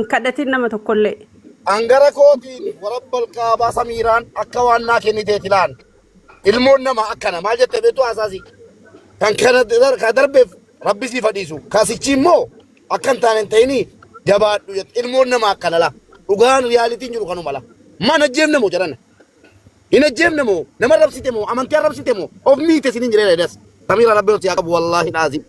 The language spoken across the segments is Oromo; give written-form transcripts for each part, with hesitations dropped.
Hin kadhatin nama tokkollee. Angara kootiin warabbal kaabaa Samiiraan akka waan naa kenniteeti laan. Ilmoon nama akkana maal jettee beektu haasaasi. Kan kana ka darbeef rabbi siif hadhiisu. Kasichi immoo akka hin taane hin ta'ini jabaadhu jette. Ilmoon nama akkana la. Dhugaan riyaalitiin jiru kanuma la. Mana ajjeefne moo jedhana. Hin ajjeefne moo nama arrabsite moo amantii arrabsite moo of miite sinin jireenya edas. Samiira rabbi ol si haa qabu wallaahi laazim.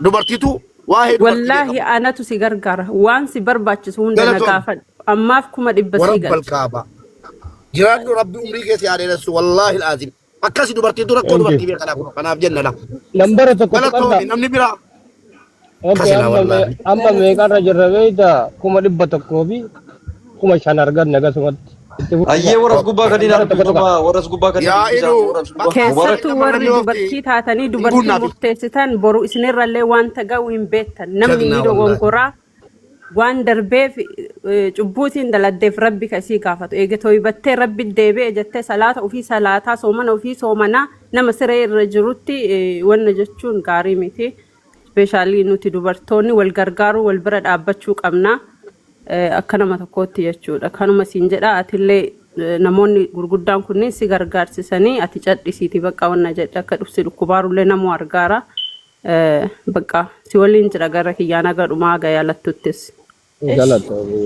Dubartiitu waa'ee dubartii Wallaahi beekama. anatu si gargaara. Waan si barbaachisu hunda na Galatoom. gaafadhu. Ammaaf 100,000 sii Warabbal galcha. kaaba. Jiraadhu rabbi umrii kee si haa dheeressu wallaahi laazim. Akkasi dubartiitu rakkoo Thank you. dubartii beekala kun kanaaf jenna la. Nambara tokko tuqadhaa. Galatoomi namni biraa Okay, kasila amma wallaahi. amma meeqarra jirra beektaa? 105,000 arganne akkasumatti. Itti fufa. Ayyee warras gubbaa kanneen Nambara tokko tuqa. dubbifama warras gubbaa kanneen Yaa dubbisaa iluu warras gubbaa bakka Mubarak Keessattuu nama warri namni oofti dubartii taatanii hin dubartii guunnaafi. murteessitan boru isinirrallee wanta ga'u hin beektan. Namni ni Jagnaa wallaahi. dogongoraa waan darbeef cubbuu isiin daladdeef rabbi ka isii gaafatu. Eega tooybattee rabbi deebi'e jettee salaata ofii salaataa soomana ofii soomanaa nama siree irra jirutti wanna jechuun gaarii miti. Ispeeshaalii nuti dubartoonni wal gargaaruu wal bira dhaabbachuu qabna. Akka nama tokkootti jechuudha. Kanuma siin jedha atillee namoonni gurguddaan kunniin si gargaarsisanii ati cadhisiiti bakka wanna jedhe akka dhufsi dhukkubaarullee namuu argaara. Bakka si waliin jira gara kiyyaan haga dhumaa haga yaalattuttis. Galatoomi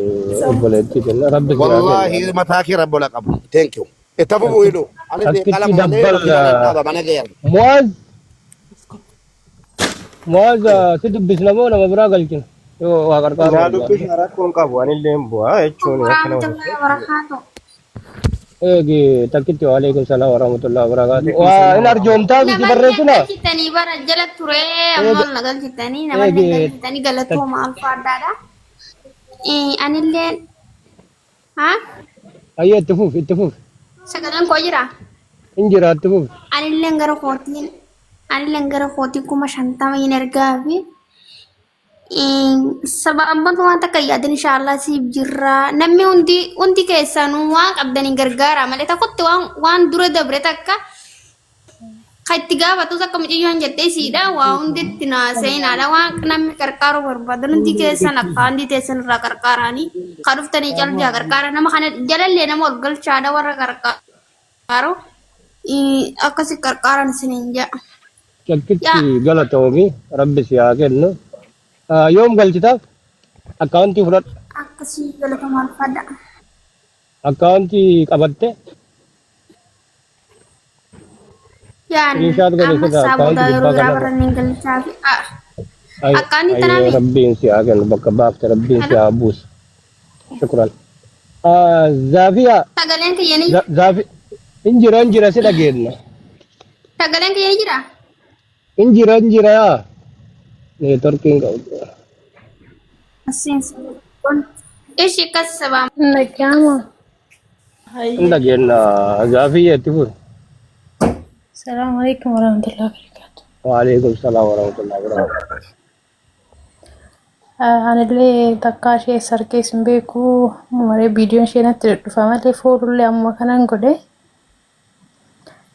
obboleettii kenna rabbi si haa kennu. Wallaahi mataa kee rabbi ola qabu. Thank you. Itti fufu hidhu. Anis Takkitti qalama malee dabbal makiinaa nan dhaaba mana geera. Mu'aaz Mu'aaz si dubbisna moo nama biraa galchina? Yoo waa qarqaaruu Naa barbaadde. dubbisa rakkoon qabu anillee hin bu'a jechuun akka nama Warahmatullahi wabarakatuh. Eegi takkitti waalaikum salaam warahmatullahi wabarakatuh. Waalaikum Waa salaam hin arjoomtaa miti Namallee barreessina. galchitanii bara jala ture amma Eegi ol na galchitanii namallee eegi galchitanii galatooma alfaadhaadha. Anillee haa ayyee itti fufi itti fufi. sagaleen koo jira. Hin jira itti fufi. Anilleen gara kootiin 50,000 hin ergaa fi saba abbaan waan takka yaadin inshaallah siif jirra. Namni hundi hundi keessanuu waan qabdaniin gargaara malee tokkotti waan dura dabre takka kan itti gaafatus akka mucayyoon jettee isiidha waa hunditti naa seenaadha waan namni qarqaaruu barbaadan hundi keessan akkaantii teessan irraa qarqaaraanii kan dhuftanii caljaa qarqaara nama kana jalallee nama ol galchaadha warra qarqaaru akkasi qarqaaran isiniin jedha. Takkitti Yaa galatoomi rabbi si haa kennu. Yoom galchitaaf? Akkaawuntii fudhadhu. Akkasii galatoomaa ulfaadha. Akkaawuntii qabatte Yaan Screenshot godhe amma sirraa isaa akkaawuntii booda yeroo gubbaa biraa kanarra. baranneen galchaa fi Ay, akkaanni ay, tanaami. rabbiin si haa kennu bakka baafte rabbiin si Hello. haa buusu. Shukran. Zaafiyaa Sagaleen kiyya ni Zaafi hin jira hin jira si dhageenya. Sagaleen kiyya ni jira. Hin jira hin jira yaa. Neetworkiin qabu. Asiin Ishi akkas sabaa. Nagama. Hin dhageenya Zaafiyaa itti fufi. Assalamu alaikum warahmatullahi wabarakatuh. Waalaikum salaam warahmatullahi wabarakatuh. Anillee takkaa ishee sarkees hin beeku maree viidiyoon ishee natti dhudhufa malee foolullee amma kanan godhe.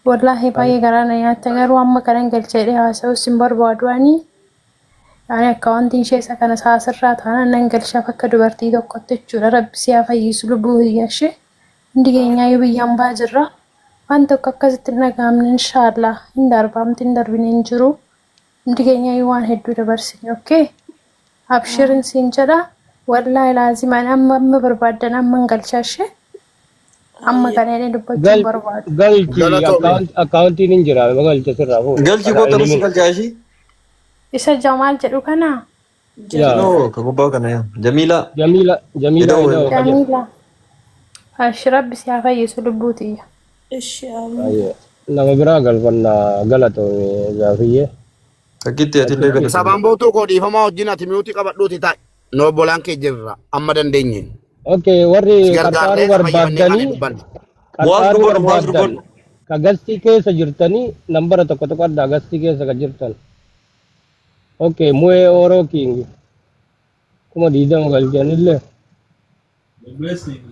Wallaahi baay'ee garaa na nyaatta garuu amma kanan galchee haasa'us hin barbaadu ani. Ani akkaawuntiin ishee isa kana saasirraa taanaan nan galchaaf akka dubartii tokkotti jechuudha. Rabbi si haa fayyisu lubbuu biyya ishee. Hundi keenyaayyuu biyya hambaa jirra. Waan tokko akkasitti hin dhaga'amne inshaallah hin darbaamti hin darbine hin jiru. Hundi keenyaayyuu waan hedduu dabarsine okay. Abshirin siin jedha. Wallaahi laazim ani amma amma barbaaddan amma hin galchaa ishee. Amma kana jedhee dubbachuu hin barbaadu. Galchi Galatoomi. Akkaawuntiin hin jira galcha sirraa fuudhe. Galchi Kana koo taphasi ilimin. galchaa ishii. Isa Jamaal jedhu kana Yaa No, ka gubbaa kana yaa. Jamiilaa. Jamiila Jamiila Ida'oo. Ida'oo ka jedhu. Jamiila. Ashi rabbi si haa fayyisu lubbuu tiyya. Ishi amiin. Baay'ee. Nama biraa galfanna galatoomi Zaafiyyee. Takkitti atillee Takkitti. galatoomi. Sabaan bootuu koo dhiifamaa wajjin ati miyuutii qabadhuuti taa'i. Nu obbolaan kee jirra amma dandeenyeen. Okay, warri Si gargaarree qarqaaruu si fayyifannee kaanee barbaaddanii dubbanna. Muwaaz qarqaaruu dubbadhu Muwaaz barbaaddan dubbadhu. ka gastii keessa jirtanii nambara tokko tuqadhaa gastii keessa ka jirtan. Okay, mu'ee Oroo King 20,000 galchanillee.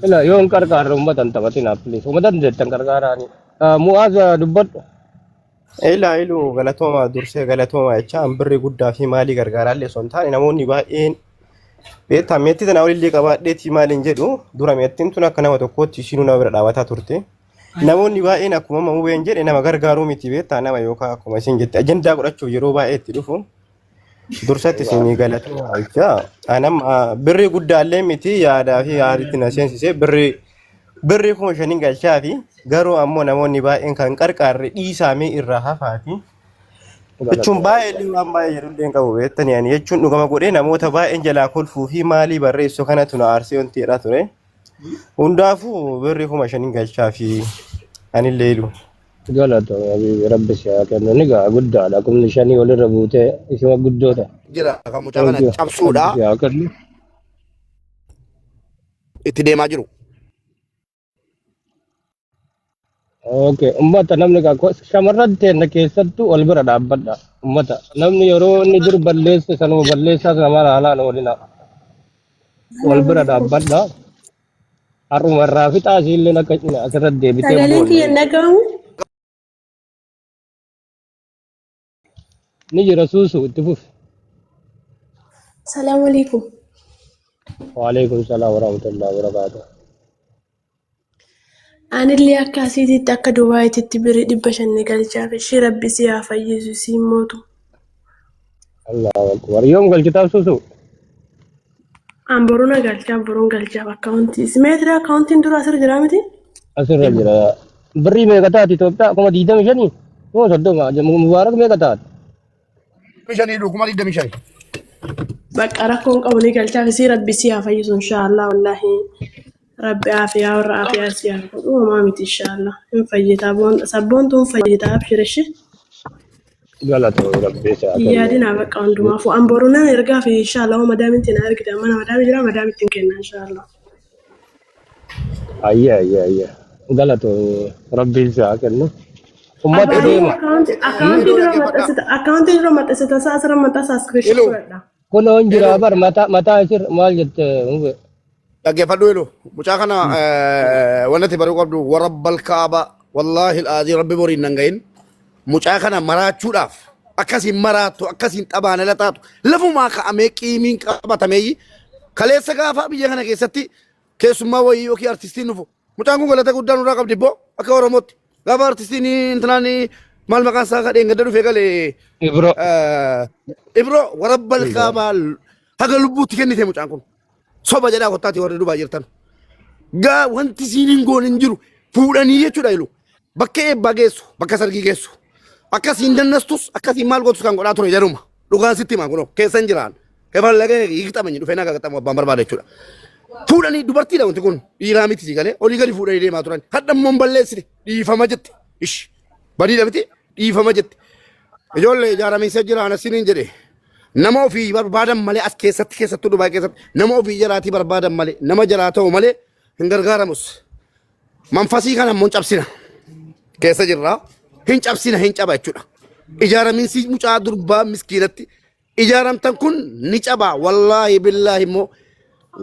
Ila yoo hin qarqaarre uummata hin taphatinaa please. Uummata hin deettan qarqaaraani. Mu'aaz dubbadhu. Ilaa iluu galatooma dursee galatooma jecha an birrii guddaa fi maalii gargaaraallee osoo hin taane namoonni baay'een Beektaa meettii tanaa olillee qabaadheetii maaliin jedhu dura meettiin tun akka nama tokkootti ishiinuu nama bira dhaabataa turte. Namoonni baay'een akkuma amma mubeen jedhe nama gargaaruu miti beektaa nama yookaan akkuma isin jette ajandaa godhachuuf yeroo baay'ee itti dhufu. Dursatti isinii galatoomaa jecha. Anam birrii guddaallee miti yaadaa fi yaaditti na seensisee birrii birrii 5,000 galchaa fi garuu ammoo namoonni baay'een kan qarqaarre dhiisaamee irraa hafaati. Jechuun baay'ee illee waan baay'ee jedhullee hin qabu beektanii ani jechuun dhugama godhee namoota baay'een jalaa kolfuu fi maalii barreessu kanatu na aarsee wanti jedhaa ture. Hundaafuu birrii 5,000 galchaa fi anillee ilu. Galatoomi Habiibi rabbi si haa kennu ni ga'a guddaadha 5,000 walirra buutee isuma guddoo ta'a. Jira kan mucaa Thank kana you. cabsuudha Rabbi si haa kennu. itti deemaa jiru. Okay, ummata namni kakko shamarran teenna keessattuu wal bira dhaabbadha. Ummata namni yeroo inni dur balleesse sanuma balleessaa sana mala haalaan oolina. Wal bira dhaabbadha. Har'uma irraa fixaa isiilleen akka asirratti deebitee hin Sagaleen boonne. kiyya hin dhaga'amu? Ni jira suusu itti fufi. Salaamu alaikum. Waalaikum salaam warahmatullahi wabarakatuh. Anillee akka asiititti akka Dubaayititti birrii 500 ni galchaaf. Ishii rabbi si haa fayyisu siin mootu. Allahu akbar. Yoom galchitaaf suusu? An boruu na galchaaf boruun galchaaf akkaawuntii. Simeetira akkaawuntiin dura asirra jiraa miti? Asirra jira. Birrii meeqa taati Itoophiyaa? 25,000? Moo 30? Mubaarak meeqa taati? 5 25,000. Bakka rakkoon qabu ni galchaaf isii rabbi si haa fayyisu inshaallah wallaahi. Rabbi aafiyaa warra aafiyaa si haa godhu homaa miti inshaallah. Hin fayyitaa sabboontuun fayyitaa abshir ishee. Galatoomi rabbi si haa Hin kennu. yaadinaa bakka hundumaafuu. An boru nan ergaa fi inshaallah hoo madaamitti na ergite mana madaami jira madaamitti hin kenna inshaallah. Ayyee ayyee ayyee. Galatoomi rabbiin si haa kennu. Ummata Abaaboo deema. akkaawuntii akkaawuntii Iluu dura dhaggeeffadhaa. maxxansita akkaawuntii dura maxxansita isaa asirra maxxansa iskiriishin Iluu fudhadha. Kunoo hin jira iluu bar mataa mataa isir maal jette mube. dhaggeeffadhu iluu mucaa kana wanti baruu qabdu warabbal kaaba wallaahi al'aazii rabbi boriin nan gahin mucaa kana maraachuudhaaf akkasiin maraattu akkasiin xabaan ala taatu lafumaa ka'amee qiimiin qabatameeyyi kaleessa gaafa biyya kana keessatti keessummaa wayii yookiin artistiin dhufu mucaan kun galata guddaa nurraa qabdi boo akka oromootti gaafa artistiin intinaan maal maqaan isaa kadheen gadda dhufee galee Ibro. Ibro warabbal Ibro. kaabaa haga lubbuutti kennite mucaan kun soba jedhaa kottaati warri dubaa jirtan gaa wanti siin hin goone hin jiru fuudhanii jechuudha ilu bakka eebbaa geessu bakka sargii geessu akkasiin dannastus akkasiin maal gootus kan godhaa ture jedhuma dhugaan sitti himaa kunoo keessa hin jiraan kefallagee hiiqxamanii dhufee nagaa qaxxamu abbaan barbaada jechuudha. Fuudhanii dubartiidha wanti kun dhiiraa miti si galee olii gadi fuudhanii deemaa turan hadha immoo hin balleessine dhiifama jette ish badiidha miti dhiifama jette ijoollee ijaaramiinsa jiraan asiniin jedhe Nama ofii barbaadan malee as keessatti keessattuu Dubaay keessatti nama ofii jaraatii barbaadan malee nama jaraa ta'u malee hin gargaaramus. Manfasii kana immoo hin cabsina. Keessa jirra. Hin cabsina hin caba jechuudha. Ijaaramiinsi mucaa durbaa miskiinatti ijaaramtan kun ni caba. Wallaahi billaahi immoo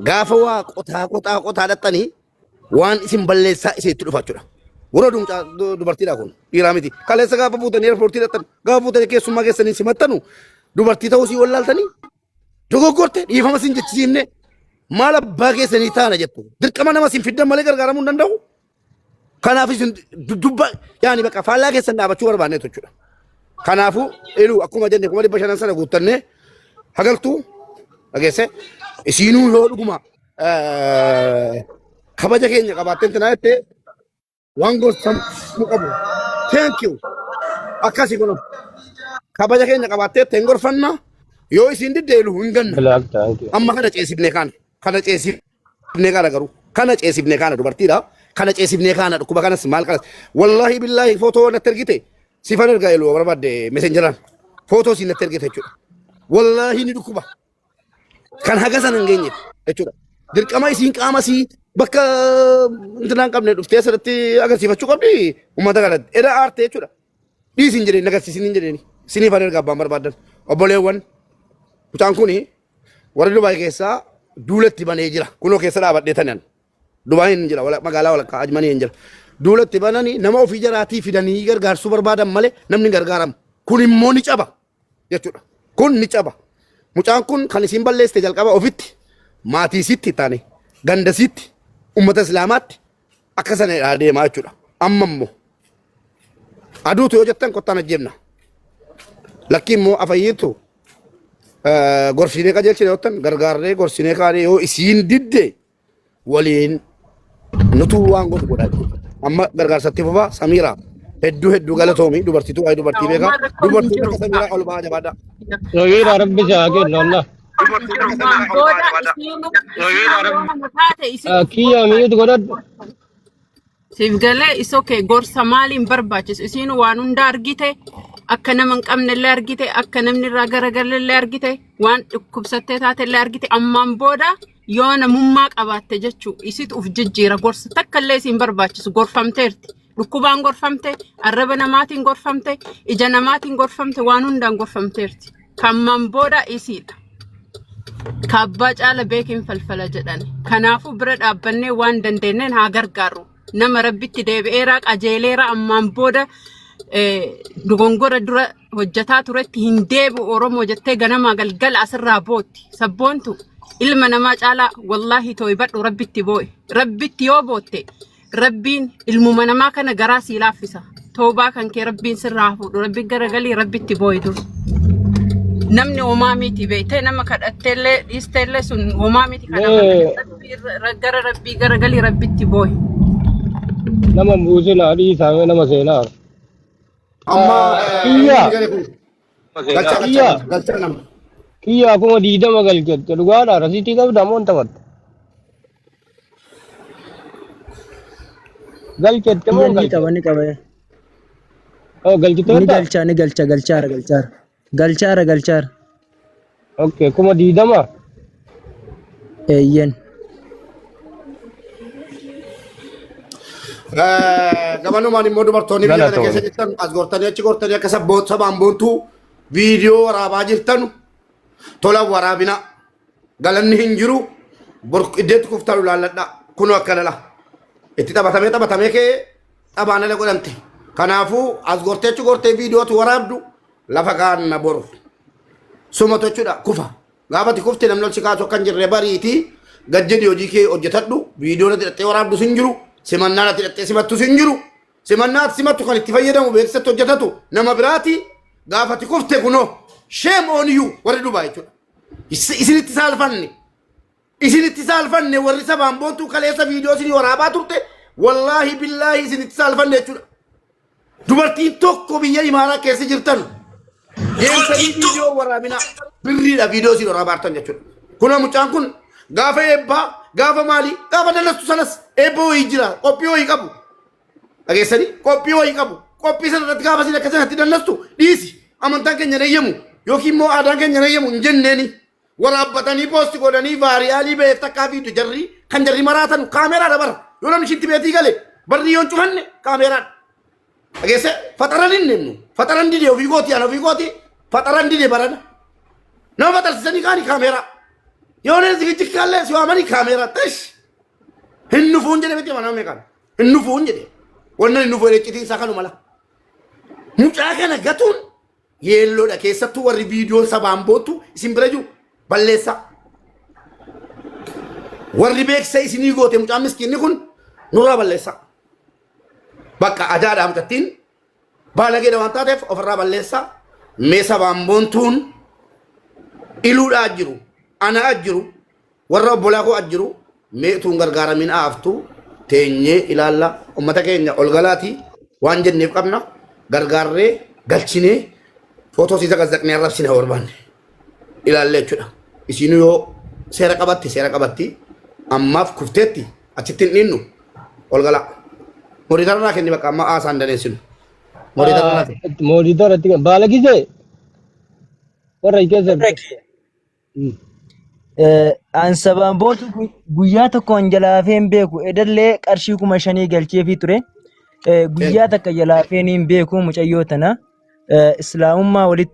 gaafa waa qotaa qotaa qotaa dhaxxanii waan isin balleessaa isin itti dhufa jechuudha. Warra mucaa dubartiidha kun dhiiraa miti. Kaleessa gaafa fuutanii eerpoortii dhaqxan gaafa fuutanii keessummaa keessanii simattanu dubartii ta'uu sii wallaaltanii dogoggorte dhiifama sin jechisiifne maal abbaa keessanii taana jettu. Dirqama nama sin fiddan malee gargaaramuu hin danda'u. Kanaaf isin dudubba yaani bakka faallaa keessan dhaabachuu barbaanne jechuudha. Kanaafuu iluu akkuma jenne 500,000 sana guuttannee hagaltuu dhageesse isiinuu yoo dhuguma kabaja keenya qabaatteen tanaa jettee waan gorsamuu qabu. Thank you. Akkasii kun kabaja keenya qabaattee ittiin gorfanna yoo isiin didde iluu hin ganna. Black thank you. Amma kana ceesifnee kaana. Kana ceesifnee kaana garuu. Kana ceesifnee kaana dubartiidha. Kana ceesifnee kaana dhukkuba kanas maal kanas. Wallaahi billaahi footoo natti ergite sifan ergaa iluu barbaadde messengeraan. Footoo siin natti ergite jechuudha. Wallaahi ni dhukkuba. Kan haga sana hin geenye jechuudha. Dirqama isiin qaama isii bakka intinaan qabne dhuftee asirratti agarsiifachuu qabdi uummata kanatti. Eda aarte jechuudha. Dhiisi hin jedheen agarsiisin hin jedheeni. Isiniif an erga abbaan barbaadan. Obboleewwan mucaan kuni warri Dubaay keessaa duulatti banee jira. Kunoo keessa dhaabadhee tanan. Dubaay hin jira magaalaa walakkaa Ajmanii hin jira. Duulatti bananii nama ofii jaraatii fidanii gargaarsuu barbaadan malee namni hin gargaaramu. Kun immoo ni caba. jechuudha. Kun ni caba. Mucaan kun kan isin balleessite jalqaba ofitti. Maatii sitti taane ganda sitti ummata islaamaatti akka sana irraa deemaa jechuudha. Amma immoo aduutu yoo jettan kottaan ajjeefna. Lakkii immoo afayyiitu gorsinee qajeelchine yoo jettan gargaarree gorsinee kaanee yoo isiin didde waliin nutu waan godhu godha jechuudha. Amma gargaarsatti fufaa Samiira hedduu hedduu galatoomi dubartiitu waa'ee dubartii beeka. Uumaa rakkoon hin Dubartiin jiru. akka Samiiraa ol ba'aa jabaadha. Samiira rabbi si haa kennu Allah. Ammaan booda isiinu isiinu yoo nama taate isitu Kiyya gorsa. miit godhadhu. Siif galee is okay gorsa maaliin barbaachisu isiin waan hunda argite akka nama hin qabne illee argite akka namni irraa garagalle illee argite waan dhukkubsattee taate illee argite ammaan booda yoo namummaa qabaatte jechuu isitu uf jijjiira gorsa takka illee isiin barbaachisu gorfamteerti dhukkubaan gorfamte arraba namaatiin gorfamte ija namaatiin gorfamte waan hundaan gorfamteerti kammaan booda isiidha. Kaabbaa caala beekin falfala jedhan. Kanaafuu bira dhaabbannee waan dandeenyeen haa gargaarru. Nama rabbitti deebi'eera qajeeleera ammaan booda dogongora dura hojjetaa turetti hin deebi'u Oromoo jettee ganamaa galgala asirraa bootti. Sabboontu ilma namaa caalaa wallaahi tooybadhu rabbitti boo'i. Rabbitti yoo bootte rabbiin ilmuma namaa kana garaa sii laaffisa. Toobaa kan kee rabbiin sirraa haa fuudhu. Rabbiin garagalii rabbitti boo'i dur. Namni homaa miti beektee nama kadhatteellee dhiisteellee sun homaa miti kana Mee gara rabbii garagalii rabbitti boo'i. nama hin buusinaa dhiisaa mee nama seenaa. Amma Kiyya inni gale kun galchaa galchaa kiyya nama galchaa nama. kiyya akkuma 20 galchette dhugaadha rasiitii qabda moo hin taphatte? Galchette moo Kiyya hin ni qaba galchette? ni qaba. Oh Ni galchiteerta? galcha ni galcha galchaara galchaara. Galchaara galchaara. Okay 20,000? Eeyyen. Gamanumaan immoo dubartoonni biyya kana keessa Galatoomi. jirtan as gortanii achi gortanii akka sabaan boontuu viidiyoo waraabaa jirtan tola waraabina galanni hin jiru bor iddeetti kuftaa ilaalladha kunoo akka lala itti taphatamee taphatamee kee taphaan ala godhamte kanaafuu as gortee achi gortee viidiyootu waraabdu lafa kaanna boru sumatu jechuudha kufa Gaafa ati kufte namni ol si kaasu akka hin jirre bariiti gad jedhi hojii kee hojjetadhu viidiyoon ati hidhattee waraabdu sin jiru simannaan ati hidhattee simattu sin jiru simannaa ati simattu kan itti fayyadamu beeksisatti hojjetatu nama biraati gaafa ati kufte kunoo shame on you warri dubaa jechuudha. Isinitti saalfanne isinitti saalfanne warri sabaan boontuu kaleessa viidiyoo isinii waraabaa turte wallaahi billaahi isinitti saalfanne jechuudha. Dubartiin tokko biyya imaaraa keessa jirtan deemtanii viidiyoo waraabina birriidha viidiyoo isin waraabaa jirtan jechuudha. Kunoo mucaan kun gaafa eebbaa gaafa maalii gaafa dalastu sanas eebba wayii jira qophii wayii qabu. Dhageessanii qophii wayii qabu. Qophii sana irratti gaafa isin akka sanatti dallastu dhiisi amantaan keenya hin eeyyamu yookiin immoo aadaan keenya hin eeyyamu hin jenneeni. Waraabbatanii poosti godhanii vaariyaalii ba'eef takkaa fiidu jarri kan jarri maraatan kaameeraadha bara. Yoo namni shinti beetii gale barri yoon cufanne kaameeraadha. Dhageesse faxaran hin deemnu. Faxaran dide ofii kooti ana ofii kooti faxaran dide barana. Nama faxarsisanii kaani kaameeraa. Yoo namni sigichi kaallee si waamanii kaameeraa tash. Hin nufuun jedhe miti mana meeqaan. Hin nufuun jedhe. Wannan hin nufu jedhe iccitiin isaa kanuma la. Mucaa kana gatuun Yeelloodha keessattuu warri viidiyoon sabaan boontu isin bira jiru balleessaa. Warri beeksisa isinii goote mucaan miskiinni kun nurraa balleessaa. Bakka ajaadhaa mucattiin baalageedha waan taateef ofirraa balleessaa. Mee sabaan boontuun iluudhaa jiru anaa jiru Warra obbolaa koo as jiru mee utuu hin gargaaramin haaftu teenyee ilaalla ummata keenya ol galaati waan jenneef qabna gargaarree galchinee footoo siisa gazzaqnee arrabsine haa barbaanne ilaalle jechuudha. Isiinuu yoo seera qabatti seera qabatti ammaaf kufteetti achitti hin dhiinnu ol galaa. Moriitara irraa kenni bakka amma haasaan daneessinu. Moriitara irraa kenni. Moodiitara itti baala gisee warra keessa. An sabaan boontu guyyaa tokkoon jalaa hafee hin beeku. Edallee qarshii 5,000 galcheefii ture. Guyyaa takka jalaa hafee hin beeku mucayyoo tana. Islaamummaa walitti.